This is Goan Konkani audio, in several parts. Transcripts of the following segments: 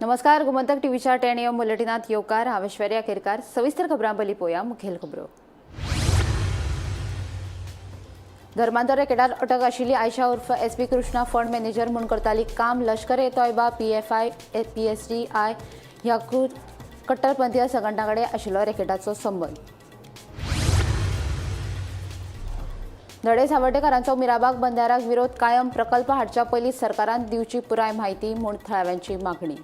नमस्कार, गोमंतक टीव्हीच्या 10 एएम बुलेटिनात येवकार. हांव ऐश्वर्या केरकार. सविस्तर खबरां पयलीं पळोवया मुखेल खबरो. धर्मांतर रॅकेटार अटक आशिल्ली आयशा उर्फ एस बी कृष्णा फंड मॅनेजर म्हूण करताली काम. लश्कर ए तोयबा, पीएफआय, पीएसडीआय ह्या कट्टरपंथीय संघटनां कडेन आशिल्लो रॅकेटाचो संबंद. धडे सावर्डेकारांचो मिराबाग बंदाराक विरोध कायम. प्रकल्प हाडच्या पयलीं सरकारान दिवची पुराय म्हायती म्हूण थळाव्यांची मागणी.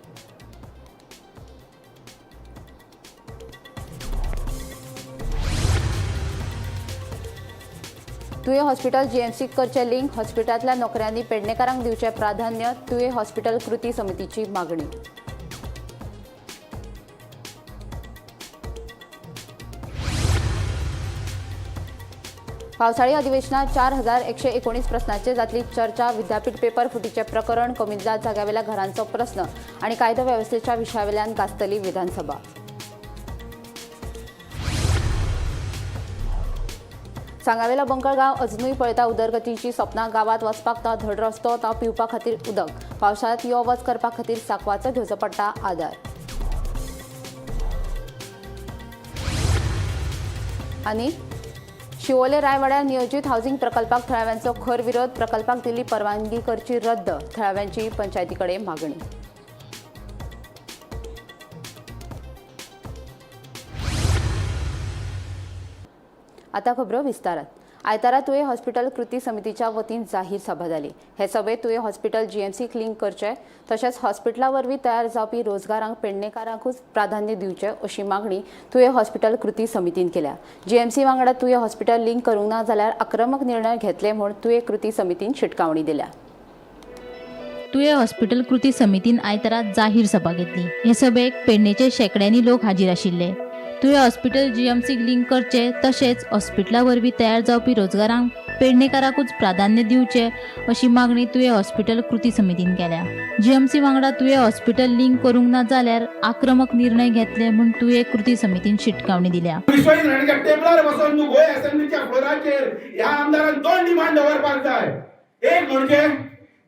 तुयें हॉस्पिटल जीएमसीक करचें लिंक. हॉस्पिटलांतल्या नोकऱ्यांनी पेडणेकारांक दिवचें प्राधान्य. तुयें हॉस्पिटल कृती समितीची मागणी. पावसाळी अधिवेशनात 4119 प्रश्नांचेर जातली चर्चा. विद्यापीठ पेपर फुटीचें प्रकरण, कमीजात जाग्यावेल्या घरांचो प्रस्न आनी कायदो वेवस्थेच्या विशयावेल्यान गाजतली विधानसभा. सांगावेलो बंकळ गांव अजुनूय पळयता उदरगतीची सपनां. गांवांत वचपाक ना धड रस्तो, ना पिवपा खातीर उदक. पावसाळ्यांत यो वच करपा खातीर सांकवाचो घेवचो पडटा आदार. आनी शिवोले रायवाड्यार नियोजीत हावसिंग प्रकल्पाक थळाव्यांचो खर विरोध. प्रकल्पाक दिल्ली परवानगी करची रद्द, थळाव्यांची पंचायती कडेन मागणी. आता खबरो विस्तारात. आयतारा तुयें हॉस्पिटल कृती समितीच्या वतीन जाहीर सभा जाली. हे सभेत तुयें हॉस्पिटल जीएमसीक लिंक करचे तशेंच हॉस्पिटला वरवीं तयार जावपी रोजगारांक पेडणेकारांकूच प्राधान्य दिवचें अशी मागणी तुयें हॉस्पिटल कृती समितीन केल्या. जीएमसी वांगडा तुयें हॉस्पिटल लिंक करूंक ना जाल्यार आक्रमक निर्णय घेतले म्हूण तुयें कृती समितीन शिटकावणी दिल्या. तुयें हॉस्पिटल कृती समितीन आयतारा जाहीर सभा घेतली. हे सभेक पेडणेचे शेंकड्यांनी लोक हाजीर आशिल्ले. तुयें हॉस्पिटल जीएमसीक लिंक करचे तशेंच हॉस्पिटला वरवीं तयार जावपी रोजगारांक पेडणेकाराकूच प्राधान्य दिवचे अशी मागणी तुयें हॉस्पिटल कृती समितीन केल्या. जीएमसी वांगडा तुयें हॉस्पिटल लिंक करूंक ना जाल्यार आक्रमक निर्णय घेतले म्हूण तुयें कृती समितीन शिटकावणी दिल्या. विश्वजीत राणेच्या टेबलार बसून तूं गोंय असेंब्लीच्या फ्लोराचेर ह्या आमदारान दोन डिमांड दवरपाक जाय. एक म्हणजे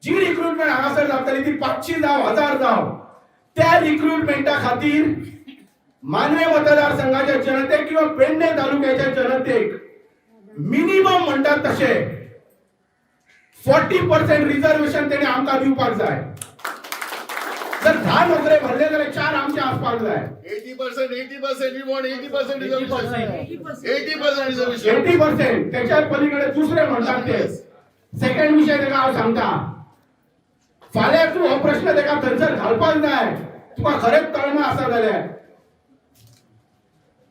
जी रिक्रुटमेंट हांगासर जातली ती 500 जावं, 1000 जावं, त्या रिक्रुटमेंटा खातीर मानवे मतदारसंघाच्या जनतेक किंवा पेडणे तालुक्याच्या जनतेक मिनिमम म्हणटात तशें 40% रिझर्वेशन तेणे आमकां दिवपाक जाय. जर 10 नोकरे भरले जाल्यार चार आमचे आसपाक जाय. 80%, 80%, we want 80% reservation. 80% reservation. 80%. त्याच्या पलीकडे दुसरे म्हणटात ते सेकंड विषय ताका हांव सांगता. फाल्यां तूं हो प्रश्न ताका थंयसर घालपाक जाय, तुका खरेंच तळमा आसा जाल्यार,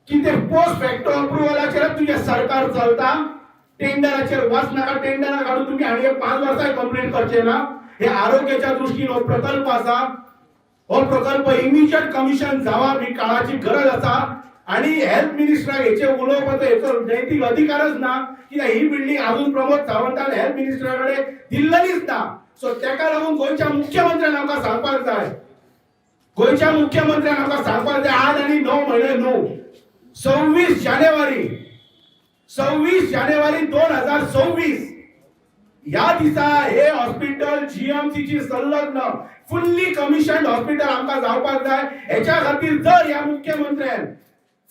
की ते पोस्ट फॅक्टो अप्रुव्हलाचेरच तुजें सरकार चलता. टेंडराचेर वच नाका. टेंडरा काडून तुमी आनी 5 वर्सां कंप्लीट करचे ना. हे आरोग्याच्या दृश्टीन हो प्रकल्प आसा. हो प्रकल्प इमिजिएट कमिशन जावप ही काळाची गरज आसा आणि हेल्थ मिनिस्टराक हेचे उलोवपाचो हेचो नैतीक अधिकारच ना, कित्याक ही बिल्डिंग अजून प्रमोद सावंतान हेल्थ मिनिस्टरा कडेन दिल्लेलीच ना. सो तेका लागून गोंयच्या मुख्यमंत्र्यान आमकां सांगपाक जाय, गोंयच्या मुख्यमंत्र्यान आमकां सांगपाक जाय, आज आनी 9 म्हयने न्हू, 26 जानेवारी, 26 जानेवारी 2026 ह्या दिसा हे हॉस्पिटल जीएमसीची संलग्न फुल्ली कमिशन हॉस्पिटल आमकां जावपाक जाय. हेच्या खातीर जर ह्या मुख्यमंत्र्यान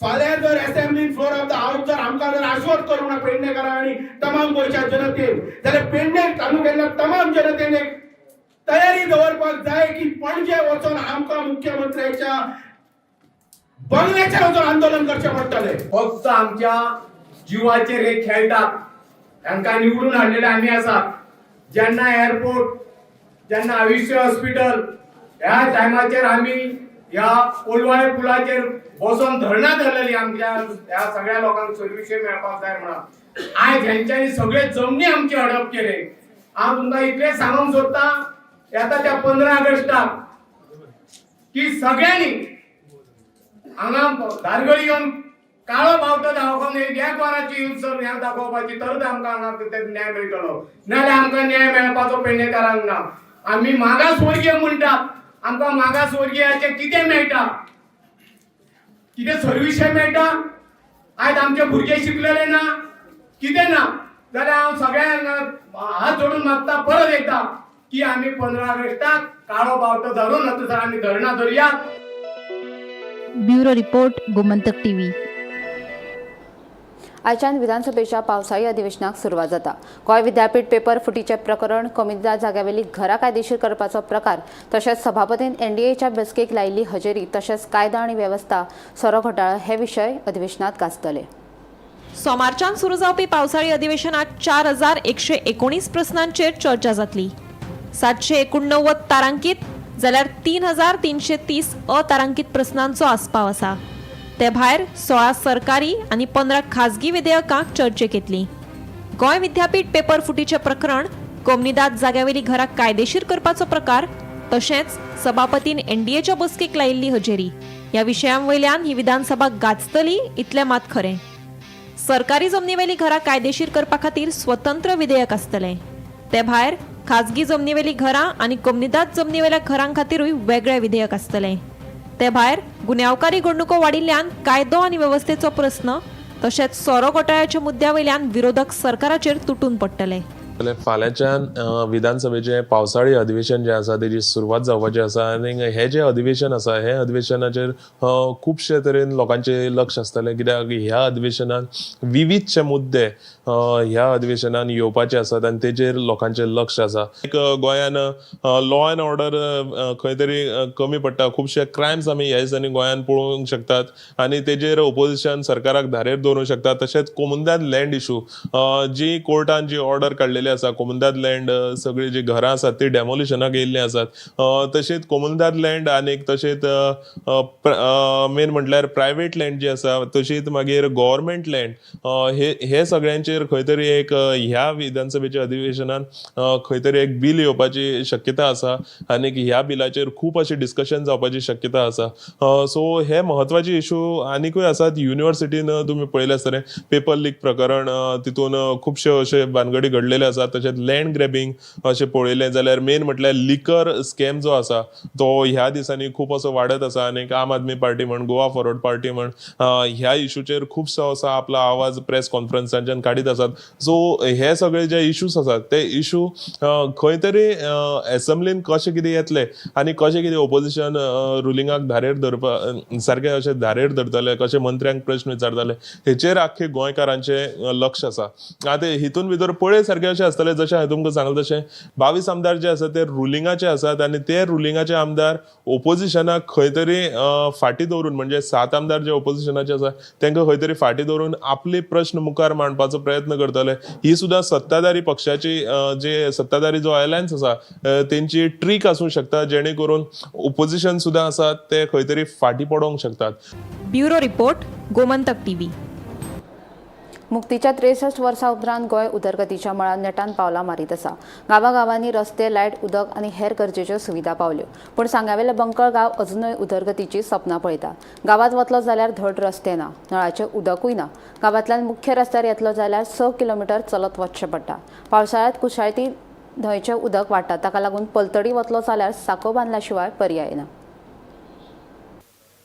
फाल्यां जर assembly floor of the house जर आमकां जर आश्वस्त करूंक ना पेडणेकारां आनी तमाम गोंयच्या जनतेन, जाल्यार पेडणे तालुक्यांतल्या तमाम जनतेन एक तयारी दवरपाक जाय की पणजे वचून आमकां मुख्यमंत्र्याच्या बंगल्याचेर वचून आंदोलन करचें पडटलें. फक्त आमच्या जिवाचेर हे खेळटात. तांकां निवडून हाडलेले आमी आसात. जेन्ना एअरपोर्ट, जेन्ना आयुष्य हॉस्पिटल, ह्या टायमाचेर आमी ह्या कोलवाळे पुलाचेर बसोन धरणां धरलेली आमच्या ह्या सगळ्या लोकांक सर्विसी मेळपाक जाय म्हणून. आयज हेंच्यांनी सगळे जमनी आमची हडप केले. हांव तुमकां इतलें सांगूंक सोदतां, येता त्या 15 ऑगस्टाक की सगळ्यांनी हांगा धारगळी येवन काळो बावटो दाखोवन एक एक वराची सर ह्या दाखोवपाची, तरच आमकां हांगा ते न्याय मेळटलो. नाजाल्यार आमकां न्याय मेळपाचो पेडणेकारांक ना. आमी मागासवर्गीय म्हणटात, आमकां मागासवर्गीयाचें कितें मेळटा? कितें सर्विसे मेळटा? आयज आमचे भुरगे शिकलेले ना, कितें ना. जाल्यार हांव सगळ्यांक हात जोडून मागता परत एकदां की आमी 15 ऑगस्टाक काळो बावटो धरून थंयसर आमी धरणां धरुया. Bureau report, Gomantak TV. आयच्यान विधानसभेच्या पावसाळी अधिवेशनाक सुरवात जाता. गोंय विद्यापीठ पेपर फुटीचें प्रकरण, कोमुनिदाद जाग्यावेली घरां कायदेशीर करपाचो प्रकार, तशेंच सभापतीन एनडीएच्या बसकेक लायिल्ली हजेरी, तशेंच कायदा आनी वेवस्था, सोरो घोटाळो हे विशय अधिवेशनात गाजतले. सोमारच्यान सुरू जावपी पावसाळी अधिवेशनात 4119 प्रस्नांचेर चर्चा जातली. 789 तारांकीत जाल्यार 3330 अतारांकीत प्रस्नांचो आस्पाव आसा. ते भायर 16 सरकारी आनी 15 खाजगी विधेयकां चर्चेक येतली. गोंय विद्यापीठ पेपर फुटीचें प्रकरण, कोमुनिदाद जाग्यावेली घरां कायदेशीर करपाचो प्रकार, तशेंच सभापतीन एनडीएच्या बसकेक लायिल्ली हजेरी ह्या विशयां वयल्यान ही विधानसभा गाजतली इतलें मात खरें. सरकारी जमनीवेली घरां कायदेशीर करपा खातीर स्वतंत्र विधेयक आसतलें. ते भायर खाजगी जमनीवेली घरां आनी कोमुनिदाद जमनीवेल्या घरां खातीरूय वेगळें विधेयक आसतलें. ते भायर गुन्यांवकारी घडणुको वाडिल्ल्यान कायदो आनी वेवस्थेचो प्रस्न, तशेंच सोरो घोटाळ्याच्या मुद्द्या वयल्यान विरोधक सरकाराचेर तुटून पडटले. फाल्यांच्यान विधानसभेचें पावसाळी अधिवेशन जें आसा तेजी सुरवात जावपाची आसा आनी हें जें अधिवेशन आसा हे अधिवेशनाचेर खुबशे तरेन लोकांचें लक्ष आसतलें, कित्याक ह्या अधिवेशनान विविधशे मुद्दे ह्या अधिवेशनान येवपाचे आसात आनी तेजेर लोकांचें लक्ष आसा. एक गोंयान लॉ एंड ऑर्डर खंय तरी कमी पडटा, खुबशे क्रायम्स आमी ह्या दिसांनी गोंयान पळोवंक शकतात आनी तेजेर ओपोजिशन सरकाराक धारेर दवरूंक शकता. तशेंच कोमुनिदाद लँड इशू, जी कोर्टान जी ऑर्डर काडलेली आसा, कोमुनिदाद लँड सगळीं जी घरां आसात ती डेमोलिशनाक येयल्लीं आसात. तशेंच कोमुनिदाद लँड आनीक तशेंच मेन म्हटल्यार प्रायवेट लँड जी आसा, तशीच मागीर गव्हर्मेंट लँड, हे सगळ्यांचेर खंय तरी एक ह्या विधानसभेच्या अधिवेशनान खंय तरी एक बील येवपाची शक्यता आसा आनीक ह्या बिलाचेर खूब अशें डिस्कशन जावपाची शक्यता आसा. सो हे म्हत्वाचे इशू आनिकूय आसात. युनिवर्सिटीन तुमी पळयलें आसतलें पेपर लीक प्रकरण, तितून खुबशे अशे भानगडी घडलेले आसात. तशेंच लँड ग्रॅबिंग अशें पळयलें जाल्यार मेन म्हटल्यार लिकर स्कॅम जो आसा तो ह्या दिसांनी खूब असो वाडत आसा आनी आम आदमी पार्टी म्हण, गोवा फॉरवर्ड पार्टी म्हण ह्या इशूचेर खुबसो असो आपलो आवाज प्रेस कॉन्फरन्सांच्यान काडीत आसात. सो हे सगळे जे इशूज आसात ते इशू खंय तरी एसेंब्लीन कशें कितें येतले आनी कशें कितें ओपोजिशन रुलिंगाक धारेर धरपा सारकें अशें धारेर धरतले, कशें मंत्र्यांक प्रश्न विचारतले हेचेर आख्खे गोंयकारांचें लक्ष आसा. आतां हितून भितर पळय सारकें अशें आसतलें, जशें हांवें तुमकां सांगलें तशें 22 आमदार जे आसात ते रुलिंगाचे आसात आनी ते रुलिंगाचे आमदार ओपोजिशनाक खंय तरी फाटीं दवरून, म्हणजे 7 आमदार जे ओपोजिशनाचे आसा तांकां खंय तरी फाटीं दवरून आपले प्रश्न मुखार मांडपाचो प्रयत्न करतले. ही सुद्दां सत्ताधारी पक्षाची जे सत्ताधारी जो अलायन्स आसा तेंची ट्रीक आसूं शकता, जेणे करून ओपोजिशन सुद्दां आसा ते खंय तरी फाटीं पडोंक शकतात. Bureau report, Gomantak TV. मुक्तीच्या 63 वर्सां उपरांत गोंय उदरगतीच्या मळार नेटान पावलां मारीत आसा. गांवागांवांनी रस्ते, लायट, उदक आनी हेर गरजेच्यो सुविधा पावल्यो, पूण सांग्यावेले बंकळ गांव अजुनूय उदरगतीची सपनां पळयता. गांवांत वतलो जाल्यार धड रस्ते ना, नळाचें उदकूय ना. गांवांतल्यान मुख्य रस्त्यार येतलो जाल्यार 6 किलोमिटर चलत वचचें पडटा. पावसाळ्यांत कुशाळती न्हंयचें उदक वाडटा, ताका लागून पलतडी वतलो जाल्यार साको बांदल्या शिवाय पर्याय ना.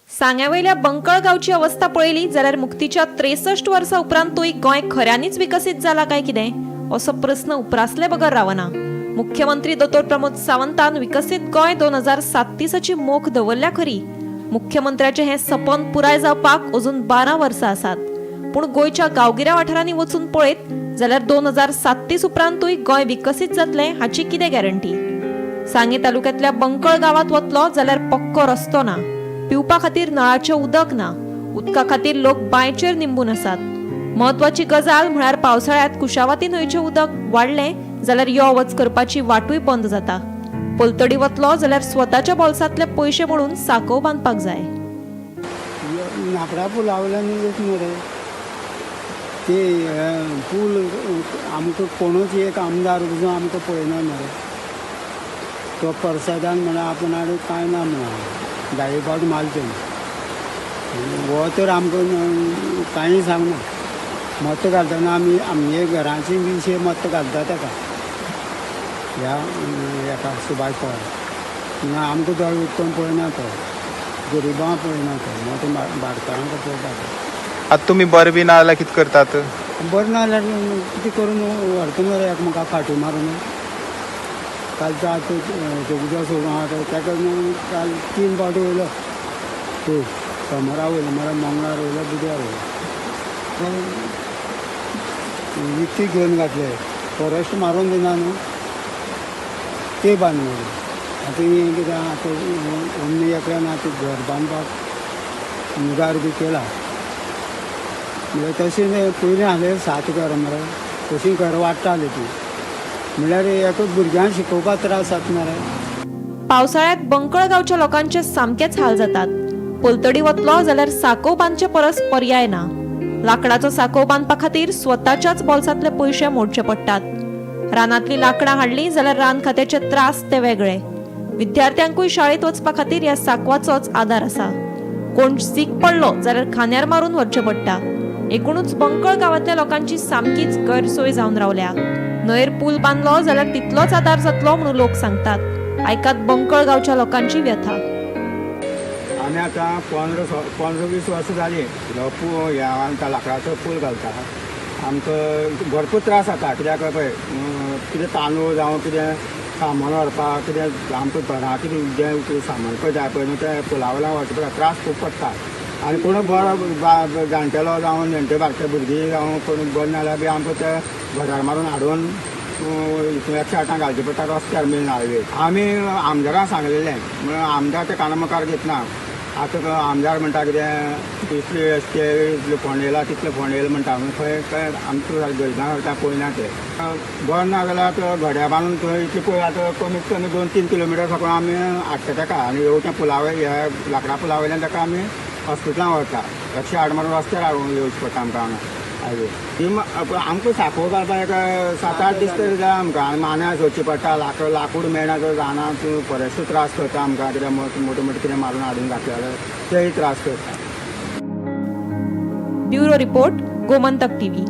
सांग्यावयल्या बंकळ गांवची अवस्था पळयली जाल्यार मुक्तीच्या 63 वर्सां उपरांतूय गोंय खऱ्यांनीच विकसीत जाला काय कितें असो प्रस्न उप्रासले बगर रावना. मुख्यमंत्री दोतोर प्रमोद सावंतान विकसीत गोंय 2037 मोख दवरल्या खरी, मुख्यमंत्र्याचें हें सपन पुराय जावपाक अजून 12 वर्सां आसात. पूण गोंयच्या गांवगिऱ्या वाठारांनी वचून पळयत जाल्यार 2037 उपरांतूय गोंय विकसीत जातलें हाची कितें गॅरंटी? सांगें तालुक्यांतल्या बंकळ गांवांत वतलो जाल्यार पक्को रस्तो ना, पिवपा खातीर नळाचें उदक ना, उदका खातीर लोक बांयचेर निंबून आसात. म्हत्वाची गजाल म्हळ्यार पावसाळ्यांत कुशावाती न्हंयचें उदक वाडलें जाल्यार यो वच करपाची वाटूय बंद जाता. पलतडी वतलो जाल्यार स्वताच्या बोल्सांतले पयशे मोडून साकोव बांदपाक जाय. नापडा पुला वयल्यान एक मरे ते पूल आमकां कोणूच एक आमदार वचून आमकां पळयना मरे. तो परसादान म्हणा आपण आड कांय ना म्हणा धाये फावट मारले हो तर आमकां कांय सांगना. मत घालतना आमी आमगे घराची विशय मत घालता ताका ह्या हेका सुभाष पवार ना आमकां दोळे उक्तून पळयना तो, गरिबांक पळयना तो, मोठे भाटकारांक पळयता तो. आतां तुमी बरें बी ना जाल्यार कितें करतात? बरें ना जाल्यार कितें करून व्हरता मरे एकामेका फाटी मारून. कालचो आतां उदक सोडून आहा ताका काल 3 फावटी वयलो, पळय सोमारा वयलो मरे, मंगळार वयलो, बुधवार वयलो. विकती घेवन घातले, फॉरेस्ट मारून दिना न्हू ते बांदले. आतां हें कितें आतां ओमनी एकल्यान आतां घर बांदपाक मुगार बी केला म्हणल्यार तशें पयलीं आहले 7 घरां मरे, तशीं घरां वाडटालीं तीं, म्हणल्यार एका भुरग्यांक शिकोवपाक त्रास जाता मरे. पावसाळ्यात बंकळ गांवच्या लोकांचे सामकेच हाल जातात. पलतडी वतलो जाल्यार साकोव बांदचे परस पर्याय ना. लाकडाचो साकोव बांदपा खातीर स्वताच्याच बोल्सांतले पयशे मोडचे पडटात. रानांतली लाकडां हाडलीं जाल्यार रान खात्याचे त्रास ते वेगळे. विद्यार्थ्यांकूय शाळेंत वचपा खातीर ह्या साकवाचोच आदार आसा. कोण सीक पडलो जाल्यार खांद्यार मारून व्हरचें पडटा. एकूणच बंकळ गांवांतल्या लोकांची सामकीच गैरसोय जावन रावल्या. न्हंयेर पूल बांदलो जाल्यार तितलोच आदार जातलो म्हणून लोक सांगतात. आयकात बंकळ गांवच्या लोकांची व्यथा. आमी आतां 15-20 वर्सां जालीं ह्या आमकां लाकडाचो पूल घालता. आमकां भरपूर त्रास जाता, कित्याक पळय कितें तांदूळ जावं कितें सामान व्हरपाक, कितें आमकां घरा कितें जें कितें सामान पळय जाय पळय न्हू तें पुला वयल्यान व्हरचें पडटा, त्रास खूब पडटा. आनी कोण बरो जाणटेलो जावं नेणटे बारके भुरगीं जावं कोण बरें नाजाल्यार बी आमकां ते घरार मारून हाडून हितून 108 घालचें पडटा रस्त्यार मेन हायवे. आमी आमदारान सांगलेलें म्हणून आमदार ते काना मुखार घेतना. आतां आमदार म्हणटा कितें इतले रस्ते इतले फोंड येयला तितले फोंड येयला म्हणटा, खंय खंय आमकां गरिबां वयता पळयना ते. बरें ना जाल्यार घड्या बांदून थंय इतले पळय आतां कमीत कमी 2-3 किलोमिटर साकून आमी हाडटा ताका, आनी येवच्या पुला वयल्या ह्या लाकडां पुला वयल्यान ताका आमी हॉस्पिटलान व्हरता. 108 मारून रस्त्यार हाडून येवचें पडटा आमकां हांगा हायवे. आमकां साकोव घालपाक एक 7-8 दीस तरी जाय आमकां. आनी मान्या सोदची पडटा, लाकूड मेळना तर रानांत फॉरेस्टूय त्रास करता आमकां, कित्याक मोटे मोटे कितें मारून हाडून घातले जाल्यार तेय त्रास करता. Bureau report, Gomantak TV.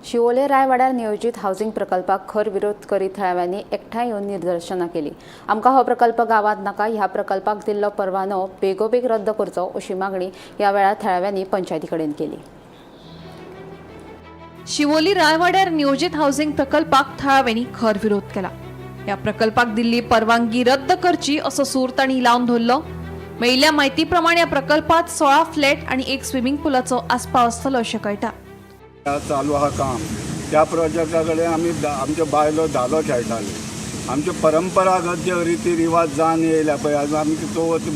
Siolim रायवाड्यार नियोजित हावसिंग प्रकल्पाक खर विरोध करीत थळाव्यांनी एकठांय येवन निदर्शनां केली. आमकां हो प्रकल्प गांवांत नाका, ह्या प्रकल्पाक दिल्लो परवानो बेगोबेग रद्द करचो अशी मागणी ह्या वेळार थळाव्यांनी पंचायती कडेन केली. शिवोली रायवाड्यार नियोजित हावसिंग प्रकल्पाक थळाव्यांनी खर विरोध केला. ह्या प्रकल्पाक दिल्ली परवानगी रद्द करची असो सूर तांणी लावन धरलो. मेळिल्ल्या म्हायती प्रमाण ह्या प्रकल्पात 16 फ्लॅट आनी 1 स्विमिंग पुलाचो आस्पाव आसतलो अशें कळटा. चालू आहा काम त्या प्रोजेक्टा कडेन आमी आमच्यो बायलो धालो खेळटाले. आमच्यो परंपरागत जे रिती रिवाज जावन येयल्या पळय, आज आमी चवथ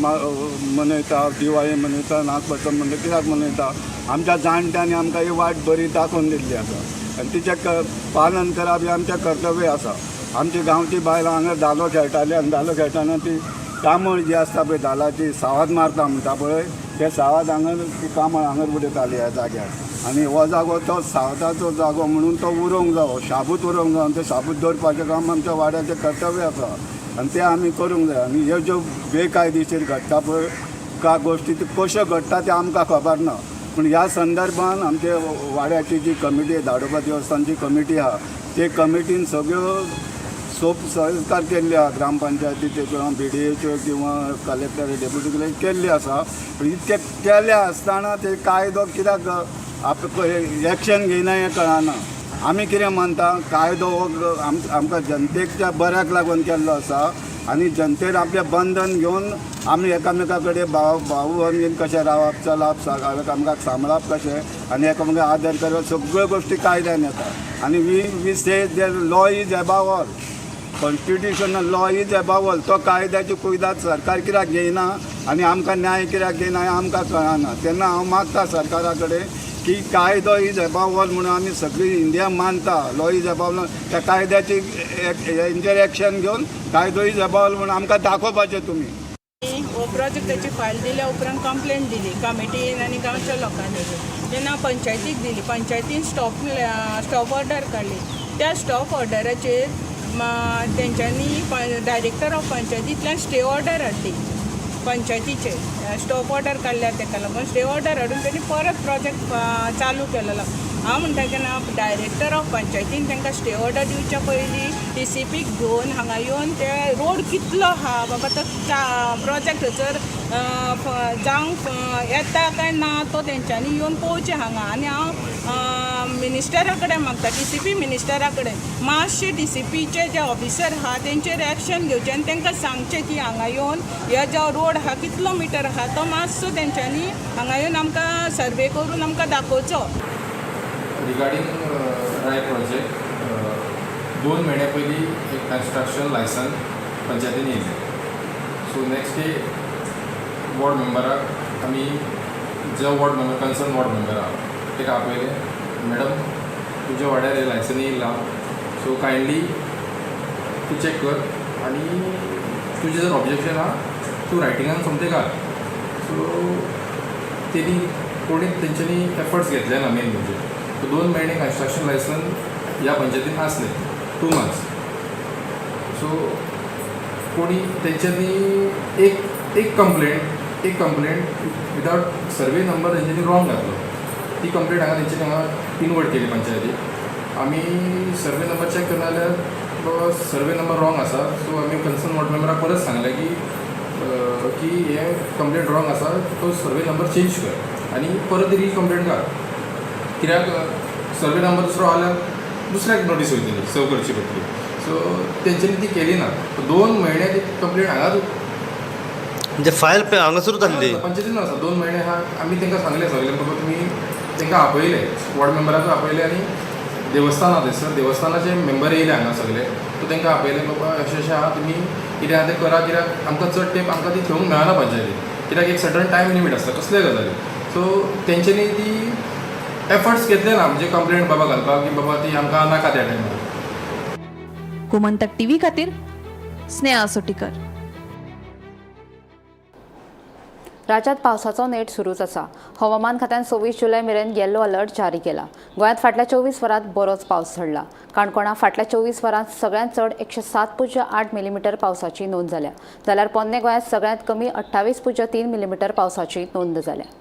मनयता, दिवाळी मनयता, नागपंचम मनयता, कित्याक मनयता? आमच्या जाणट्यांनी आमकां ही वाट बरी दाखोवन दिल्ली आसा आनी तिचें पालन करप हें आमचें कर्तव्य आसा. आमची गांवची बायलां हांगा धालो खेळटाली आनी धालो खेळटना ती कांबळ जी आसता पळय धालाची सावाद मारता म्हणटा पळय, ते सावाद हांगा ती कांबळ हांगा उडयताली ह्या जाग्यार. आनी हो जागो तो सावदाचो जागो म्हणून तो उरोंक जावो, शाबूत उरोंक जावो. आनी ते शाबूत दवरपाचें काम आमच्या वाड्याचें कर्तव्य आसा आनी तें आमी करूंक जाय. आनी ह्यो ज्यो बेकायदेशीर घडटा पळय का गोश्टी, त्यो कश्यो घडटा त्यो आमकां खबर ना. पूण ह्या संदर्भान आमचे वाड्याची जी कमिटी, धाडोबा देवस्थानची कमिटी आहा, ते कमिटीन सगळ्यो सोप संस्कार केल्ले आहा, ग्रामपंचायतीच्यो किंवा BDAच्यो किंवा कलेक्टर डेप्युटी कलेक्टर केल्ले आसा. पूण इतके केले आसतना ते कायदो कित्याक एक्शन घेयना हें कळना. आमी कितें मानता, कायदो हो आमकां जनतेच्या बऱ्याक लागून केल्लो आसा आनी जनतेन आपलें बंधन घेवन आमी एकामेका कडेन भाव भाव बीन कशें रावप, चलप, एकामेकाक सांबाळप कशें आनी एकामेकाक आदर करप, सगळ्यो गोश्टी कायद्यान येता. आनी we say the law is above all, constitutional law is above all. तो कायद्याची कुयदाद सरकार कित्याक घेयना आनी आमकां न्याय कित्याक दिना हें आमकां कळना. तेन्ना हांव मागता सरकारा कडेन की कायदो is above all म्हणून आमी सगळी इंडिया मानता, लॉ is above all, त्या कायद्याची हेंचेर एक्शन घेवन कायदो is above all म्हणून आमकां दाखोवपाचें तुमी. हो प्रोजेक्टाची फायल दिल्या उपरांत कंप्लेन दिली कमिटीन आनी गांवच्या लोकांनी. तेन्ना पंचायतीक दिली, पंचायतीन स्टॉप ऑर्डर काडली. त्या स्टॉप ऑर्डराचेर तेंच्यांनी डायरेक्टर ऑफ पंचायतींतल्यान स्टे ऑर्डर हाडली. पंचायतीचेर स्टॉप ऑर्डर काडल्या तेका लागून स्टे ऑर्डर हाडून तेणी परत प्रोजेक्ट चालू केलेलो. हांव म्हणटा की ना, डायरेक्टर ऑफ पंचायतीन तांकां स्टे ऑर्डर दिवच्या पयलीं डी सी पीक घेवन हांगा येवन ते रोड कितलो आहा बाबा, तो प्रोजेक्ट थंयसर जावंक येता काय ना तो तेंच्यांनी येवन पळोवचें हांगा. आनी हांव मिनिस्टरा कडेन मागता, डी सी पी मिनिस्टरा कडेन, मातशे डी सी पीचे जे ऑफिसर आहा तेंचेर एक्शन घेवचें आनी तांकां सांगचें की हांगा येवन हे जो रोड आहा कितलो मिटर आहा तो मातसो तेंच्यांनी हांगा येवन आमकां सर्वे करून आमकां दाखोवचो. रिगार्डींग राय प्रोजेक्ट, 2 म्हयन्या पयलीं एक कन्स्ट्रक्शन लायसन पंचायतीन येयलें. सो नेक्स्ट डे वॉर्ड मेंबराक आमी, जो ward member, concern ward member आहा, ताका आपयलें, मॅडम, तुज्या वाड्यार हें लायसन येयलां, सो कायंडली तूं चॅक कर आनी तुजें जर ऑब्जेक्शन आहा तूं रायटिंगान सोमतें घाल. सो तेणी कोणी तेंच्यांनी एफर्ट्स घेतले ना. मेन म्हणजे सो 2 म्हयने कन्स्ट्रक्शन लायसन ह्या पंचायतीन आसलें, 2 मंथ्स. सो कोणी तेंच्यांनी एक एक कंप्लेंट विदावट सर्वे नंबर तेंच्यांनी रॉंग घातलो. ती कंप्लेंट हांगा तेंच्यांनी हांगा इनवर्ट केली पंचायतीक. आमी सर्वे नंबर चॅक करना जाल्यार बाबा सर्वे नंबर रॉंग आसा. सो आमी कन्सर्न वॉर्ड मेंबराक परत सांगलें की हें कंप्लेंट रॉंग आसा, तो सर्वे नंबर चेंज कर आनी परत री कंप्लेंट घाल, कित्याक सर्वे नंबर दुसरो आल्यार दुसऱ्याक नोटीस वयतली, सर्व करची पडटली. सो तेंच्यांनी ती केली ना. 2 म्हयने ती कंप्लेंट हांगाच. म्हणजे फायल हांगासरूच आसली? पंचायतीन आसा 2 म्हयने. हा, आमी तांकां सांगलें सगळें, बाबा तुमी तांकां आपयले, वॉर्ड मेंबराक आपयले आनी देवस्थान आहा थंयसर, देवस्थानाचे मेंबर येयले हांगा सगळे. सो तांकां आपयले, बाबा अशें अशें आहा, तुमी कितें आहा तें करा, कित्याक आमकां चड तेंप आमकां ती थेवंक मेळना पंचायतीन, कित्याक एक सर्टन टायम लिमीट आसता कसल्याय गजाली. सो तेंच्यांनी ती एफर्ट्स घेतले ना, म्हणजे कंप्लेंट बाबा घालपाक की बाबा ती आमकां नाका त्या टायमार. गोमंतक टीव्ही खातीर स्नेहा सोटीकर. राज्यात पावसाचो नेट सुरूच आसा. हवामान खात्यान 26 जुलय मेरेन येल्लो अलर्ट जारी केला. गोंयांत फाटल्या 24 वरांत बरोच पावस झडला. काणकोणा फाटल्या 24 वरांत सगळ्यांत चड 107.8 मिलीमिटर पावसाची नोंद जाल्या, जाल्यार पोन्ने गोंयांत सगळ्यांत कमी 28.3 मिलीमिटर पावसाची नोंद जाल्या.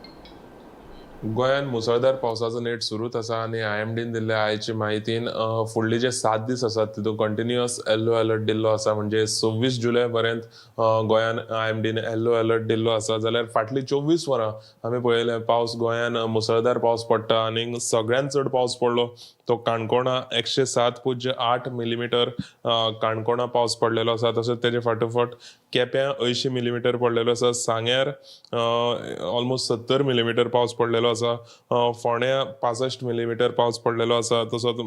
गोंयांत मुसळधार पावसाचो नेट सुरूच आसा आनी आयएमडीन दिल्ल्या आयचे म्हायतीन फुडले जे 7 दीस आसात तितून कंटिन्युअस येल्लो अलर्ट दिल्लो आसा. म्हणजे 26 जुलय पर्यंत गोंयान आयएमडीन येल्लो अलर्ट दिल्लो आसा. जाल्यार फाटलीं 24 वरां आमी पळयलें, पावस गोंयान मुसळधार पावस पडटा आनी सगळ्यांत चड पावस पडलो तो काणकोणा. 107.8 मिलीमिटर काणकोणा पावस पडलेलो आसा. तशेंच तेजे फाटोफाट केप्यां 80 मिलीमिटर पडलेलो आसा. सांग्यार ऑलमोस्ट 70 मिलीमिटर पावस पडलेलो आसा. फोंड्या 65 मिलीमिटर पावस पडलेलो आसा. तसोच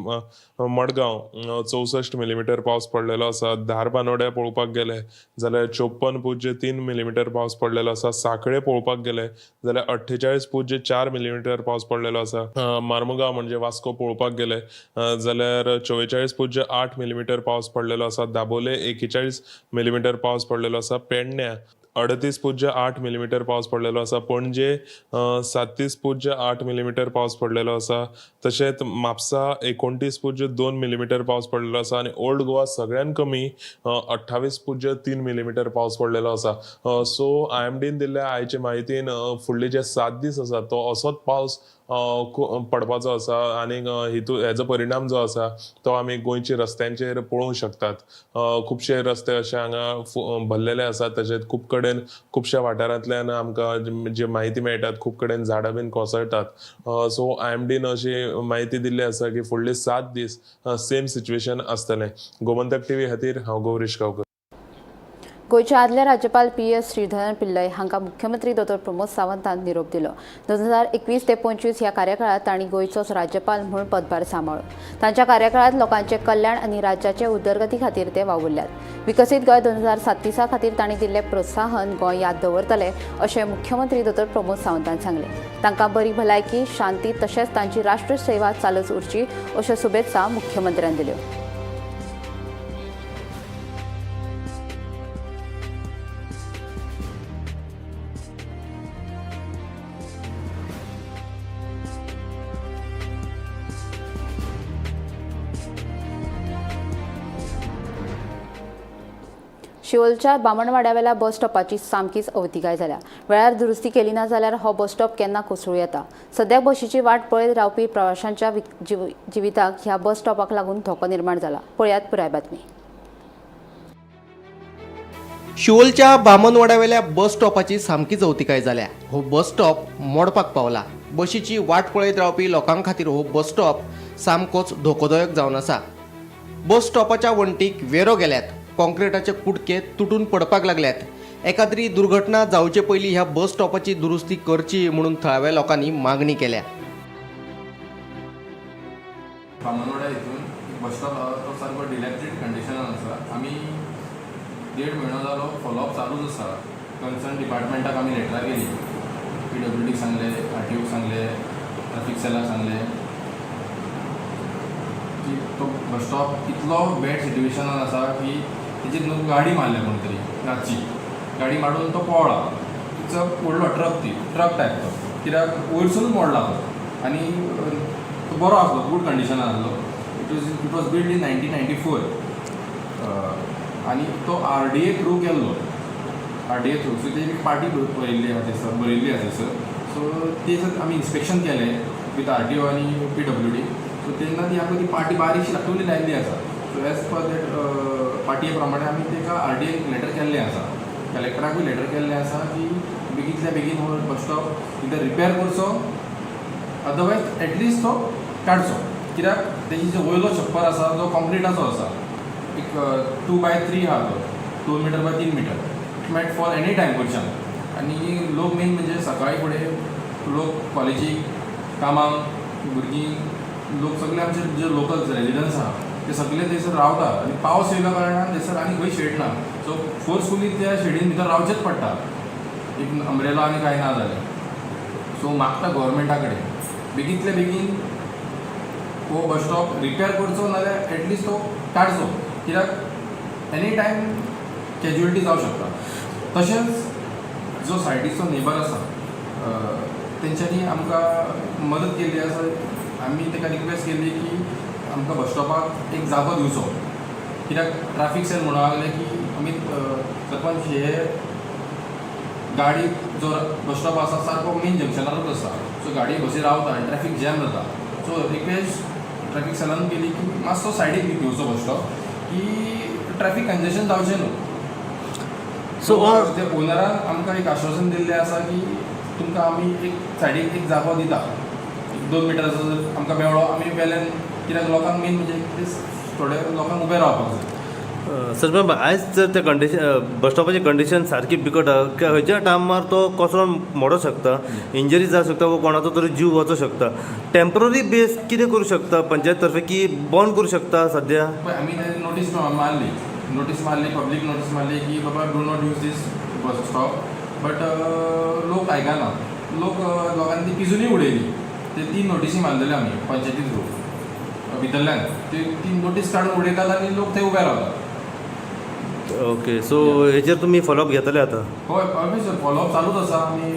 मडगांव 64 मिलीमिटर पावस पडलेलो आसा. धारबानोड्या पळोवपाक गेले जाल्यार 54.3 मिलीमिटर पावस पडलेलो आसा. साखळे पळोवपाक गेले जाल्यार 48.4 मिलीमिटर पावस पडलेलो आसा. मार्मुगांव म्हणजे वास्को पळोवपाक गेले जाल्यार 44.8 मिलीमिटर पावस पडलेलो आसा. दाबोले 41 मिलीमिटर पावस पडलेलो आसा. पेडण्या 38.8 मिलीमिटर पावस पडलेलो आसा. पणजे 37.8 मिलीमिटर पावस पडलेलो आसा. तशेंच म्हापसा 29.2 मिलीमिटर पावस पडलेलो आसा आनी ओल्ड गोवा सगळ्यान कमी 28.3 मिलीमिटर पावस पडलेलो आसा. सो आयएमडीन दिल्ल्या आयचे म्हायतीन फुडले जे 7 दीस आसा तो असोच पावस पडपाचो आसा आनी हितू हेजो परिणाम जो आसा तो आमी गोंयच्या रस्त्यांचेर पळोवंक शकतात. खुबशे रस्ते अशे हांगा भरलेले आसात. तशेंच खूब कडेन खुबश्या वाठारांतल्यान आमकां जी म्हायती मेळटात, खूब कडेन झाडां बीन कोसळटात. सो आयएमडीन अशी म्हायती दिल्ली आसा की फुडले 7 दीस सेम सिच्युएशन आसतलें. गोमंतक टीव्ही खातीर हांव गौरीश गांवकर. गोंयचे आदले राज्यपाल पी एस श्रीधरन पिल्लय हांकां मुख्यमंत्री दोतोर प्रमोद सावंतान निरोप दिलो. 2021 ते 25 ह्या कार्यकाळात तांणी गोंयचोच राज्यपाल म्हूण पदभार सांबाळ्ळो. तांच्या कार्यकाळात लोकांचे कल्याण आनी राज्याचे उदरगती खातीर ते वावुरल्यात. विकसीत गोंय 2037 खातीर तांणी दिल्लें प्रोत्साहन गोंय याद दवरतले अशें मुख्यमंत्री दोतोर प्रमोद सावंतान सांगलें. तांकां बरी भलायकी, शांती तशेंच तांची राष्ट्रसेवा चालूच उरची अश्यो शुभेत्सा मुख्यमंत्र्यान दिल्यो. शिवोलच्या बामणवाड्यावेल्या बस स्टॉपाची सामकीच अवतिकाय जाल्या. वेळार दुरुस्ती केली ना जाल्यार हो बस स्टॉप केन्ना कोसळूं येता. सद्याक बशीची वाट पळयत रावपी प्रवाशांच्या जिविताक ह्या बस स्टॉपाक लागून धोको निर्माण जाला. पळयात पुराय बातमी. शिवोलच्या बामनवाड्यावेल्या बस स्टॉपाची सामकीच अवतिकाय जाल्या. हो बस स्टॉप मोडपाक पावला. बशीची वाट पळयत रावपी लोकां खातीर हो बस स्टॉप सामकोच धोकोदायक जावन आसा. बस स्टॉपाच्या वण्टीक वेरो गेल्यात, कॉन्क्रिटाचे कुडके तुटून पडपाक लागल्यात. एकाद्री दुर्घटना जावचे पयलीं ह्या बस स्टॉपाची दुरुस्ती करची म्हणून थळाव्या लोकांनी मागणी केल्या. बामनवाडा हितून एक बस स्टॉप आहा तो सारको डिलॅबरेट कंडिशनान आसा. आमी देड म्हयनो जालो फॉलोअप चालूच आसा. कन्सर्न डिपार्टमेंटाक आमी लेटरां केली, पीडब्ल्यूडीक सांगलें, आरटीओक सांगलें, ट्राफीक सेलाक सांगलें की तो बस स्टॉप इतलो बॅड सिट्युएशनान आसा की तेजेर न्हू गाडी मारल्या कोण तरी रातची, गाडी मारून तो पळ्ळा. It's a व्हडलो ट्रक, ती ट्रक टायप तो, कित्याक वयरसूनच मोडला तो आनी तो बरो आसलो, गूड कंडिशनान आसलो. It was build in 1994 आनी तो आरडीए थ्रू केल्लो, आरडीए थ्रू. सो तेजी पार्टी बरयल्ली आहा थंयसर, बरयल्ली आहा थंयसर. सो ते सर आमी इन्स्पेक्शन केलें विथ आरटीओ आनी पीडब्ल्यूडी. सो तेन्ना ती आमकां ती पार्टी बारीकशी दाखोवली लायिल्ली आसा. सो एज पर that पार्टये प्रमाणे आमी ताका आरडीएक लेटर केल्लें आसा, कलेक्टराकूय लेटर केल्लें आसा की बेगींतल्या बेगीन हो बस स्टॉप इधर रिपेर करचो, अदरवायज एटलिस्ट तो काडचो, कित्याक तेजी जो वयलो छप्पर आसा जो कॉन्क्रिटाचो आसा, एक 2 बाय 3 आहा तो, 2 meter by 3 meter. It might fall any time वयरच्यान. आनी लोक मेन म्हणजे सकाळी फुडें लोक कॉलेजीक, कामाक, भुरगीं लोक सगळे आमचे जे लोकल रेजिडंट्स आहा ते सगळे थंयसर रावता आनी पावस येयल्या कारणान थंयसर आनी खंय शेड ना. सो फोर्सफुली त्या शेडीन भितर रावचेंच पडटा, एक अम्ब्रेला आनी कांय ना जाल्यार. सो मागता गोवोरमेंटा कडेन बेगींतल्या बेगीन हो बस स्टॉप रिपेर करचो, नाजाल्यार एटलिस्ट तो काडचो, कित्याक एनी टायम कॅज्युअलिटी जावं शकता. तशेंच जो सायडीचो नेबर आसा तेंच्यांनी आमकां मदत केल्ली आसा. आमी ताका रिक्वेस्ट केल्ली की आमकां बस स्टॉपाक एक जागो दिवचो, कित्याक ट्राफीक सेल म्हणूंक लागले की आमी सरपंच हे गाडी जो बस स्टॉप आसा सारको मेन जंक्शनारूच आसा, सो गाडी बसी रावता आनी ट्रॅफीक जॅम जाता. सो रिक्वेस्ट ट्रॅफीक सेलान केली की मातसो सायडीक घेवचो बस स्टॉप की ट्रॅफीक कंजेशन जावचें न्हू. सो ते ओनरान आमकां एक आश्वासन दिल्लें आसा की तुमकां आमी एक सायडीक एक जागो दिता, एक 2 मिटराचो जर आमकां मेळ्ळो आमी वेल्यान, कित्याक लोकांक मेन म्हणजे ते थोडे लोकांक उबें रावपाक जाय. सरपंच, आयज जर त्या कंडिशन बस स्टॉपाची कंडिशन सारकी बिकट आहा, खंयच्या टायमार तो कोसळोन मोडो शकता, इंजरी जावं शकता वो कोणाचो तरी जीव वचो शकता. टेंपररी बेस कितें करूं शकता पंचायत तर्फे की बंद करूं शकता सद्या? पळय, आमी ते नोटीस मारली, नोटीस मारली, पब्लीक नोटीस मारली की बाबा do not use this bus stop, but लोक आयकना. लोक लोकांनी ती पिजुनूय उडयली. ते तीन नोटीसी मारलेल्यो आमी पंचायती थ्रू भितरल्यान, ते तीन नोटीस काडून उडयतात आनी लोक थंय उबे रावतात. ओके, सो हेचेर तुमी फॉलोअप घेतले आतां? हय, ऑब्वियस, फॉलोअप चालूच आसा. आमी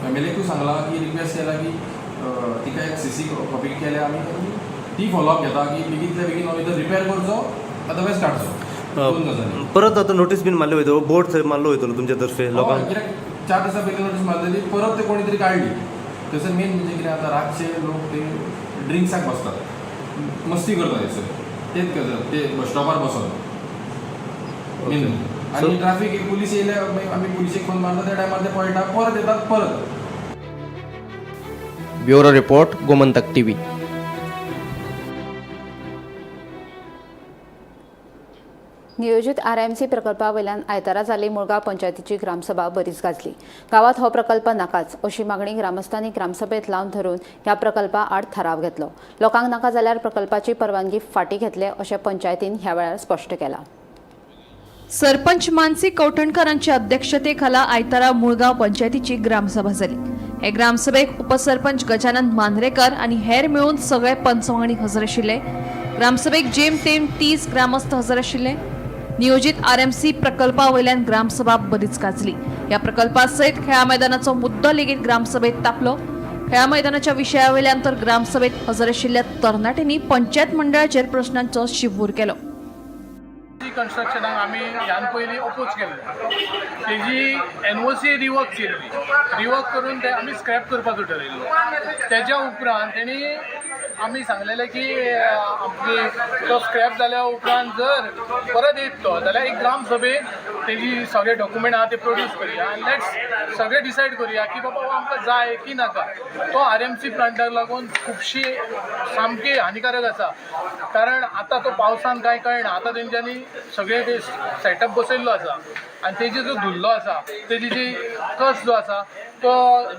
एमएलएकूय सांगलां की रिक्वेस्ट केला की तिका एक सीसी कॉपी केल्या आमी आनी ती फॉलोअप घेता की बेगींतल्या बेगीन हो इधर रिपेर करचो, अदरवायज काडचो, दोन गजाली. परत आतां नोटीस बीन मारली वयतलो, बोर्ड थंय मारलो वयतलो तुमच्या तर्फे लोकांक? कित्याक 4 दिसां पयलीं नोटीस मारलेली, परत ते कोणी तरी काडली. थंयसर मेन म्हणजे कितें आतां रातचे लोक ते ड्रिंक्साक बसतात, मस्ती करतात थंयसर, तेच गजाल ते बस स्टॉपार बसोन मेन. आनी ट्राफीक पुलीस येयले मागीर आमी पुलिशेक फोन मारता, त्या टायमार ते पळटा, परत येतात परत. Bureau report, Gomantak TV. नियोजित आरएमसी प्रकल्पा वयल्यान आयतारा जाल्ली मुळगांव पंचायतीची ग्रामसभा बरीच गाजली. गांवात हो प्रकल्प नाकाच अशी मागणी ग्रामस्थांनी ग्रामसभेत लावन धरून ह्या प्रकल्पा आड थाराव घेतलो. लोकांक नाका जाल्यार प्रकल्पाची परवानगी फाटीं घेतले अशें पंचायतीन ह्या वेळार स्पश्ट केलां. सरपंच मानसी कवठणकरांच्या अध्यक्षतेखाला आयतारा मुळगांव पंचायतीची ग्रामसभा जाली. हे ग्रामसभेक उपसरपंच गजानन मांद्रेकर आनी हेर मेळून सगळे पंच वांगडी हजर आशिल्ले. ग्रामसभेक जेमतेम 30 ग्रामस्थ हजर आशिल्ले. नियोजित आरएमसी प्रकल्पा वयल्यान ग्रामसभा बरीच गाजली. ह्या प्रकल्पा सयत खेळा मैदानाचो मुद्दो लेगीत ग्रामसभेत तापलो. खेळा मैदानाच्या विशया वयल्यान तर ग्रामसभेत हजर आशिल्ल्या तरणाट्यांनी पंचायत मंडळाचेर प्रश्नांचो शिवूर केलो. कन्स्ट्रक्शनाक आमी ह्यान पयलीं अपोज केल्लें. तेजी एनओसी रिवॉक केल्ली. रिवॉक करून ते आमी स्क्रॅप करपाचो ठरयल्लो. तेज्या उपरांत तेणी आमी सांगलेलें की आमची तो स्क्रॅप जाल्या उपरांत जर परत येत तो जाल्यार एक ग्राम सभेन तेजी सगळे डॉक्युमेंट आहा ते प्रोड्यूस करुया आनी let's सगळे डिसायड करुया की बाबा हो आमकां जाय की नाका. तो आरएमसी प्लांटाक लागून खुबशी सामकी हानिकारक आसा, कारण आतां तो पावसान कांय कळना. आतां तेंच्यांनी सगळे ते सेटअप बसयल्लो आसा आनी तेजी जो धुल्लो आसा, तेजी जी कस जो आसा तो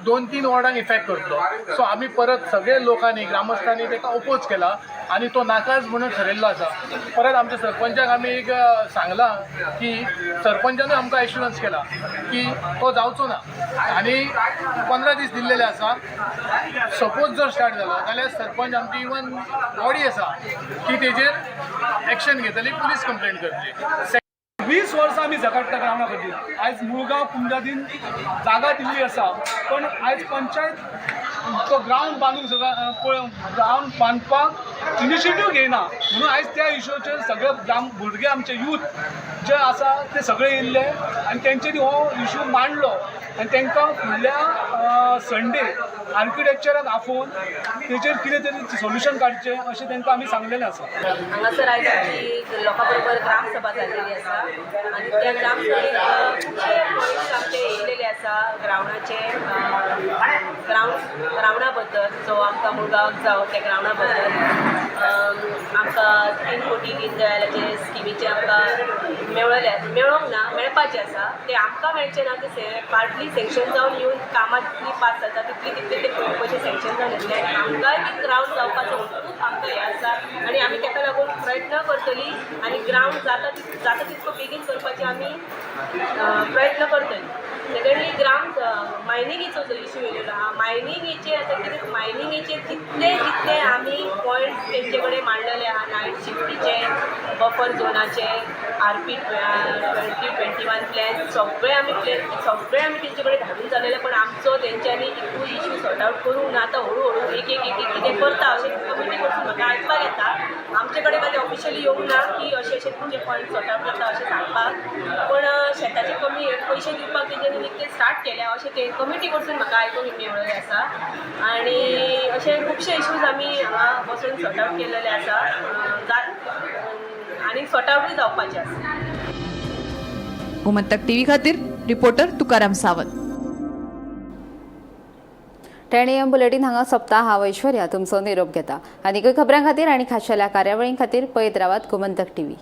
2-3 वॉर्डांक इफेक्ट करतलो. सो आमी परत सगळे लोकांनी, ग्रामस्थांनी ताका ओपोज केला आनी तो नाकाच म्हणून ठरयल्लो आसा. परत आमच्या सरपंचाक आमी एक सांगलां की सरपंचानूय आमकां एश्युरन्स केला की तो जावचो ना आनी 15 दीस दिल्लेले आसा. सपोज जर स्टार्ट जालो जाल्यार सरपंच आमची इवन बॉडी आसा ती तेजेर एक्शन घेतली, पुलीस कंप्लेंट करतली. 20 वर्सां आमी झगडटा ग्रावंडा खातीर. आयज मुळगांव कुमजादीन जागा दिल्ली आसा, पण आयज पंचायत तो ग्रावंड बांदूंक ग्रावंड बांदपाक इनिशिएटीव घेयना. म्हणून आयज त्या इशूचेर सगळे भुरगे आमचे यूथ जे आसा ते सगळे येयल्ले आनी तेंच्यांनी हो इशू मांडलो आनी तांकां फुडल्या संडे आर्किटेक्चराक आफोवन तेचेर कितें तरी सोल्युशन काडचें अशें तांकां आमी सांगलेलें आसा. हांगासर आयज आमची लोकां बरोबर ग्रामसभा जाल्लेली आसा आनी त्या ग्रामसभेक खुबशे पॉयंट्स आमचे येयलेले आसा ग्रावंडाचे, ग्रावंडा बद्दल जो आमकां मुळगांवाक जावं त्या ग्रावंडा बद्दल आमकां 3 कोटी दीनदयालाचे स्किमीचे आमकां मेळ्ळले, मेळोंक ना, मेळपाचें आसा. ते आमकां मेळचें ना, ते पार्टली सँक्शन जावन येवन कामां जितलीं पास जाता तितली तितले ते पयशे सँक्शन जावन येतले आनी आमकांय बी ग्रावंड जावपाचो खूब आमकां हें आसा आनी आमी ताका लागून प्रयत्न करतली आनी ग्रावंड जाता जाता तितको बेगीन करपाचे आमी प्रयत्न करतली. सेकंडली ग्रावंड मायनिंगेचो जो इशू येयलेलो आहा, मायनिंगेचे आतां कितें मायनिंगेचे जितले जितले आमी पॉयंट्स तेंचे कडेन मांडलेले आहा, नायट शिफ्टीचे, बफर झोनाचे, आरपी 2021 प्लॅन सगळे आमी प्लॅन सगळे आमी तेंचे कडेन धाडून जालेले, पण आमचो तेंच्यांनी एकूय इशू सॉर्ट आउट करूंक ना. आतां हळू हळू एक एक एक कितें करता अशें कमिटी कडसून म्हाका आयकपाक येता. आमचे कडेन मागीर ऑफिशियली येवंक ना की अशें अशें तुमचे पॉयंट सॉर्ट आउट करता अशें सांगपाक, पण शेताचे कमी पयशे दिवपाक तेंच्यांनी निकते स्टार्ट केल्या अशें ते कमिटी कडसून म्हाका आयकूंक मेळ्ळेलें आसा. आनी अशे खुबशे इशूज आमी हांगा बसून सॉर्ट आउट केलेले आसा आनी सॉर्ट आउटूय जावपाचे आसा. गोमंतक टीव्ही खातीर reporter Tukaram Sawant. 10 AM bulletin हांगा सोंपता. हांव ऐश्वर्या तुमचो निरोप घेता. आनीकय खबरां खातीर आनी खाशेल्या कार्यावळीं खातीर पळयत रावात गोमंतक टीव्ही.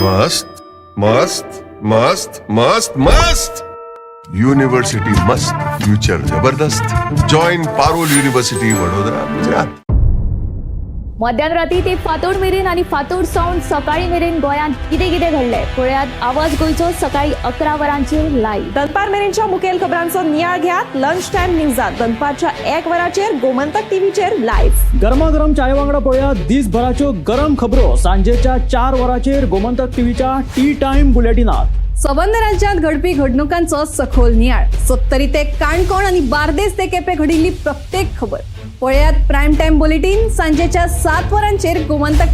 मस्त मस्त मस्त मस्त मस्त यूनिवर्सिटी मस्त, फ्यूचर जबरदस्त. Join Parul university, Vadodara, Gujarat. मध्यान राती ते फांतोड मेरेन आनी फांतोड सावन सकाळी मेरेन गोंयांत कितें कितें घडलें पळयात आवाज गोंयचो सकाळी 11 वरांचेर लायव्ह. दनपार मेरेनच्या मुखेल खबरांचो नियाळ घेयात लंच टायम न्यूजात दनपारच्या 1 वराचेर गोमंतक टीव्हीचेर लायव्ह. गरमागरम चाय वांगडा पळया दिसभराच्यो गरम खबरो सांजेच्या 4 वरांचेर गोमंतक टीव्हीच्या टी टायम बुलेटिनात. संबंद राज्यांत घडपी घडणुकांचो सखोल नियाळ, सत्तरी ते काणकोण आनी बार्देस ते केपें घडिल्ली प्रत्येक खबर पळयात प्रायम टायम बुलेटीन सांजेच्या 7 वरांचेर गोमंतक.